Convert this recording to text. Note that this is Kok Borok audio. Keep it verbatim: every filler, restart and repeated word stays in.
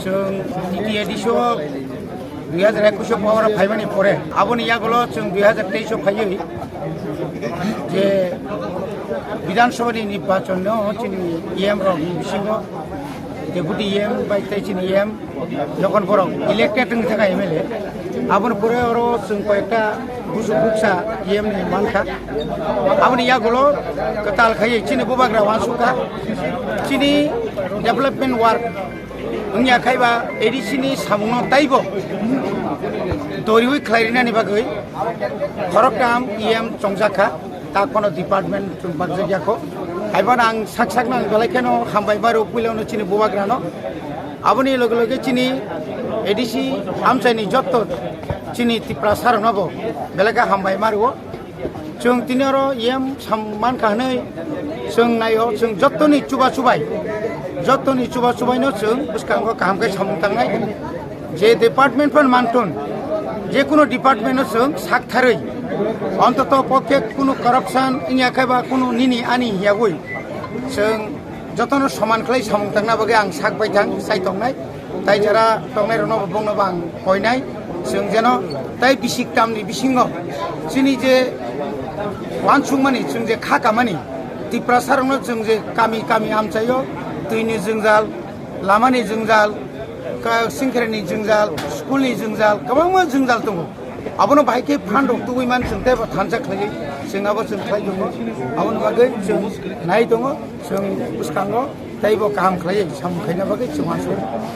Chwng T T A D C o dui hajar ekush o power o phaimani pore, aboni yagulo chwng dui hajar teis o phaiwi je Bidhan Sabha ni nirbachon no chini E M rok ni bisingo Deputy E M bai tei chini E M jokhon borok elected wng thaka M L A, aboni pore oro chwng koyekta busu buksa E M ni mankha. Aboni yagulo kwtal khaiwi chini bubagra wansukha, chini development work wngya khaiba A D C ni samungno taibo doriwi khlairinani bagwi khoroktham E M chongjak kha, ta kono department chwng bakjak ya kho. Haiphano ang sak sakno ang belai kheno hambai maro puilano chini bubagrano. Aboni loge loge chini A D C amchaini jotto chini Tiprasarokno bo belai khe hambai maro. Chwng tini oro E M sam mankha hwnwi chwng naio, chwng jottoni chuba chubai, jottoni chuba chubaino chwng bwskango kaham khe samung tangnai. Je department phan mantun, je kuno department no chwng saktharwi, ontoto pokhe kuno corruption wngya khe ba kuno nini ani hiyawi chwng jotono soman khlai samung tangna bagwi ang sak baithang chai tongnai. Tai jara tongnai rokno bo bongno bo ang koinai, chwng jeno tai bisik tamni bisingo chini je wansukmani, chwng je kha kamani, Tiprasa rokno chwng je kami kami amchaio, twini jwngjal, lamani jwngjal, ka-, singkhreni jwngjal, school ni jwngjal, kwbangma jwngjal tongo. Abono bahai khe phan rok tubui man chwng tei bo thansa khlaiwi chwng abo chwng khlai tongo. Aboni bagwi chwng nai tongo, chwng bwskango tei bo kaham khlaiwi samung khaina bagwi chwng uansukha.